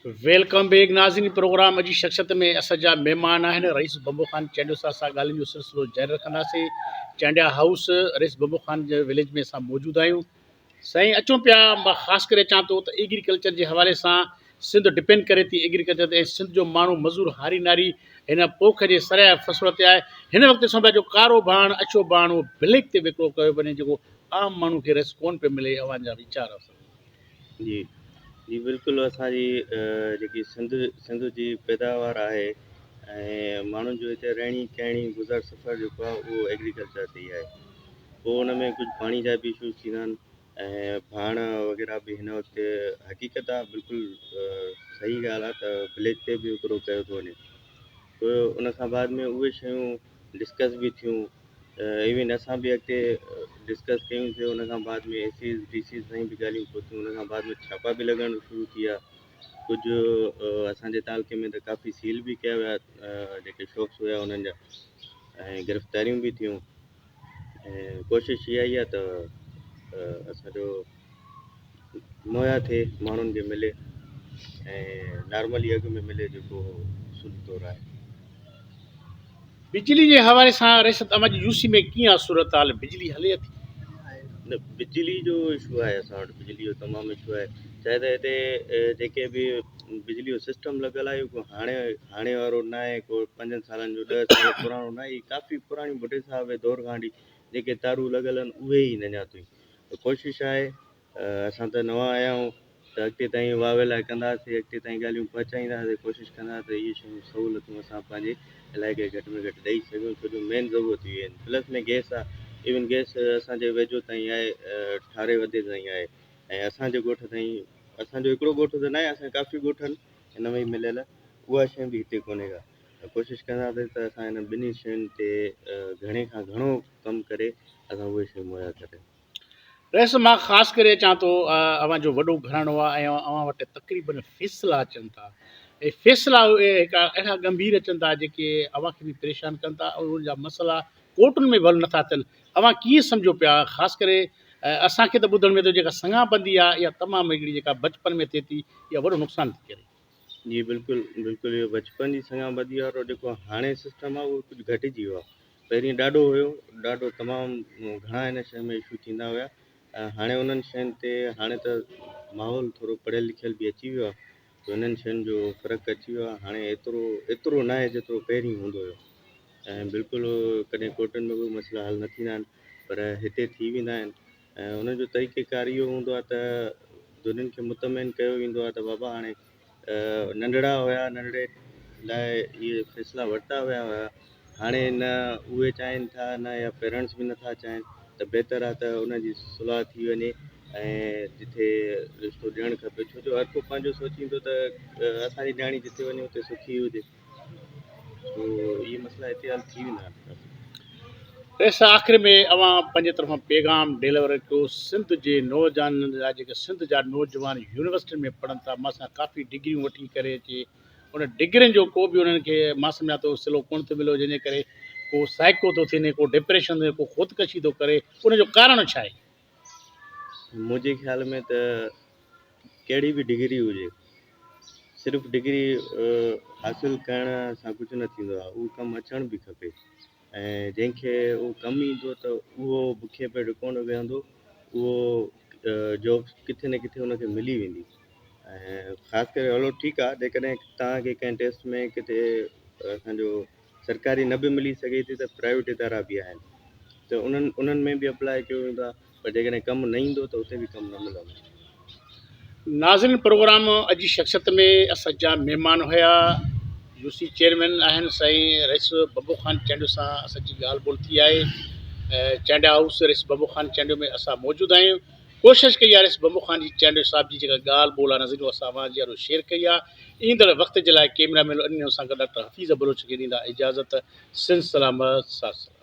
Welcome back ناظرين programme اڄ جي شخصيت ۾ اسان جا مهمان آهن رئيس بمبو خان چانڊيو صاحب سان ڳالهين جو سلسلو جاري رکنداسين چانڊيا هائوس رئيس بمبو خان جي وليج ۾ اسان موجود آهيون سائين اچون پيا مان خاص ڪري اچان ٿو ته ايگريڪلچر جي حوالي سان سنڌ ڊپينڊ ڪري ٿي ايگريڪلچر تي ۽ سنڌ جو ماڻهو مزور هاري ناري هن پوک جي سريا فصل تي آهي هن وقت ڏسون پيا جو ڪارو ڀاڻ اڇو ڀاڻ اهو بليڪ تي وڪرو ڪيو وڃي جيڪو عام ماڻهو کي رس ڪون پيو ملي اوهان جا ويچار جي جي بلڪل اسان جي جيڪي سنڌ سنڌ جي پيداوار آهي ۽ ماڻهن جو هتي رهڻي ڪهڻي گذر سفر جيڪو آهي اهو ايگريڪلچر تي ئي آهي پوء ان ۾ ڪجهه پاڻي جا به اشوز ٿيندا آهن ۽ ڀاڻ وغيره به هن وقت حقيقت آهي بلڪل صحيح ڳالهه آهي ته بليڪ تي به وڪرو ڪيو ٿو وڃي پوء ان کان بعد ۾ اهي شيون ڊسڪس به ٿيون ايون اسان به اڳتي ڊسڪس ڪيون سي ان کان بعد ۾ اي سيز ڊي سيز تائين به ڳالهيون پهتيون ان کان بعد ۾ ڇاپا به لڳڻ شروع ٿي ويا ڪجهه اسان جي تعلقي ۾ ته ڪافي سيل به ڪيا ويا جيڪي شاپس هيا انهن جا ۽ گرفتاريون به ٿيون ۽ ڪوشش اها ئي آهي ته اسانجو مهيا ٿئي ماڻهن کي ملي ۽ نارملي اگهه ۾ ملي جيڪو اصولي طور آهي. بجلي جي حوالي سان رياست اوهان جي يو سي ۾ ڪيئن آهي صورتحال بجلي هلي اٿي؟ نه بجلي جو اشو آهي اسان وٽ بجلي جو تمام اشو آهي چاهي ته هتي جيڪي به بجلي جو سسٽم لڳل آهي اهو هاڻي هاڻي وارو نه آهي ڪو پنجن سالن جو ڏهه سال پراڻو نه آهي ڪافي پراڻيون ڀٽي صاحب جي دور کان وٺي جيڪي تارون لڳل آهن اهي ئي اڃا تائين ته ڪوشش آهي اسان ته نوان آيا آهيون ته اڳتي تائين واويلا ڪنداسين اڳتي تائين ڳالهيون پهچائينداسين ڪوشش ڪندا ته اهي شيون سهولتون اسان پنهنجي علائقي کي گهٽ ۾ گهٽ ڏئي سگهون ڇو جو مين ضرورت اهي آهن پلس ۾ گئس آهي ايون گئس اسان جي ويجهو تائين آهي ٺاري وڌي تائين آهي ۽ اسان جي ڳوٺ تائين اسان جو هڪڙو ڳوٺ ته ناهي اسان ڪافي ڳوٺ آهن هن ۾ ئي مليل اها شيء به هتي ڪونهي ڪا ته ڪوشش ڪنداسين ته اسان هنن ٻنهي شين تي گهڻي کان گهڻو ڪم ڪري اسان اهي شيون مهيا ڪريون. رئيس مان خاص ڪري اچان ٿو اوهان جو وڏو گهراڻو آهي ۽ اوهان وٽ تقريبن فيصلا اچن ٿا ۽ فيصلا اهي هڪ اهڙا ڳنڀير اچن ٿا جيڪي اوهان کي به پريشان ڪن ٿا ۽ انهن جا مسئلا ڪورٽن ۾ به حل نٿا ٿين اوهان ڪيئن سمجهو پيا خاص ڪري اسان کي ته ٻڌڻ ۾ ٿو جيڪا سڱابندي آهي اها تمام هڪڙي جيڪا بچپن ۾ ٿئي ٿي اها وڏو نقصان ٿي ڪري. جي بلڪل بلڪل اهو بچپن جي سڱا ٻڌي وارو جيڪو هاڻي سسٽم آهي اهو ڪجهه گهٽجي ويو آهي پهرين ڏاڍو هيو ڏاڍو تمام گهڻا هن شيء ۾ اشو ٿيندا هيا ۽ هاڻي انهن شين تي هاڻي ته ماحول ٿورو پڙهيل لکيل به اچي ويو آهي ته انهن شين جو فرق اچي ويو آهي هاڻي ايترو ايترو نه آهي جيترو پهرين هوندو هيو ۽ بلڪل ڪڏهن ڪورٽن ۾ به مسئلا حل نه ٿيندا آهن پر هتي ٿي ويندا آهن ۽ ان جو طريقه ڪار اهو هوندو آهي ته ڌرين کي مطمئن ڪيو ويندو آهي ته بابا هاڻي ننڍڙا هيا ننڍڙي لاء اهي فيصلا ورتا ويا هيا هاڻي نه اهي چاهين ٿا نه يا پيرنٽس به نٿا چاهين ته بهتر آهي ته ان جي صلح ٿي وڃي ۽ جتي رشتو ڏيڻ کپي ڇو جو هر ڪو پنهنجو سوچيندو ته اسان جي نياڻي جتي وڃي اتي سکي هجي سو اهي مسئلا هتي حل ٿي ويندا آهن ڪافي. رئيس آخر ۾ اوهان پنهنجي طرفان پيغام ڊيلور ڪيو سنڌ جي نوجوانن لاء جيڪي سنڌ جا نوجوان يونيورسٽين ۾ پڙهن ٿا مان سان ڪافي ڊگريون وٺي ڪري اچي ان ڊگرين جو ڪو به انهن کي مان سمجهان ٿو صلو ڪونه ٿو مليو جنهن جي ڪري ڪو سائيڪو ٿو ٿي وڃي ڪو ڊپريشن ٿو ڪو خودڪشي ٿو ڪري ان جو ڪارڻ ڇا آهي؟ منهنجي خيال ۾ ته ڪهڙي به ڊگري هجي صرف ڊگري حاصل ڪرڻ سان ڪجهه نه ٿيندو آهي اهو ڪم اچڻ به کپي ۽ جنهن کي اهو ڪم ايندو ته اهو بکي پيٽ ڪونه ويهندو اهو جاب ڪٿي نه ڪٿي ان کي ملي ويندي ۽ خاص ڪري هلو ٺيڪ آهي جيڪڏهن توهان کي ڪنهن ٽيسٽ ۾ ڪٿي اسانجو سرڪاري نه به ملي سگهي ٿي ته پرائيويٽ ادارا به آهن ته انهن انهن ۾ به اپلاء ڪيو ويندو آهي پر جيڪڏهن ڪم نه ايندو ته اتي به ڪم نه ملندو. ناظرين پروگرام اڄ جي شخصيت ۾ اسان جا مهمان هيا يو سي چيئرمين آهن سائين رئيس ببو خان چانڊيو سان اسان جي ڳالهه ٻولهه ٿي آهي چانڊيا هائوس رئيس ببو خان چانڊيو ۾ اسان موجود آهيون ڪوشش ڪئي آهي رئيس ببو خان جي چانڊيو صاحب جي جيڪا ڳالهه ٻولهه آهي ناظرين اسان اوهان جي آڏو شيئر ڪئي آهي ايندڙ وقت جي لاء ڪيمرا مين انيو سان گڏ ڊاڪٽر حفيظ بلوچ کي ڏيندا اجازت سنڌ سلامت ساٿ سلامت.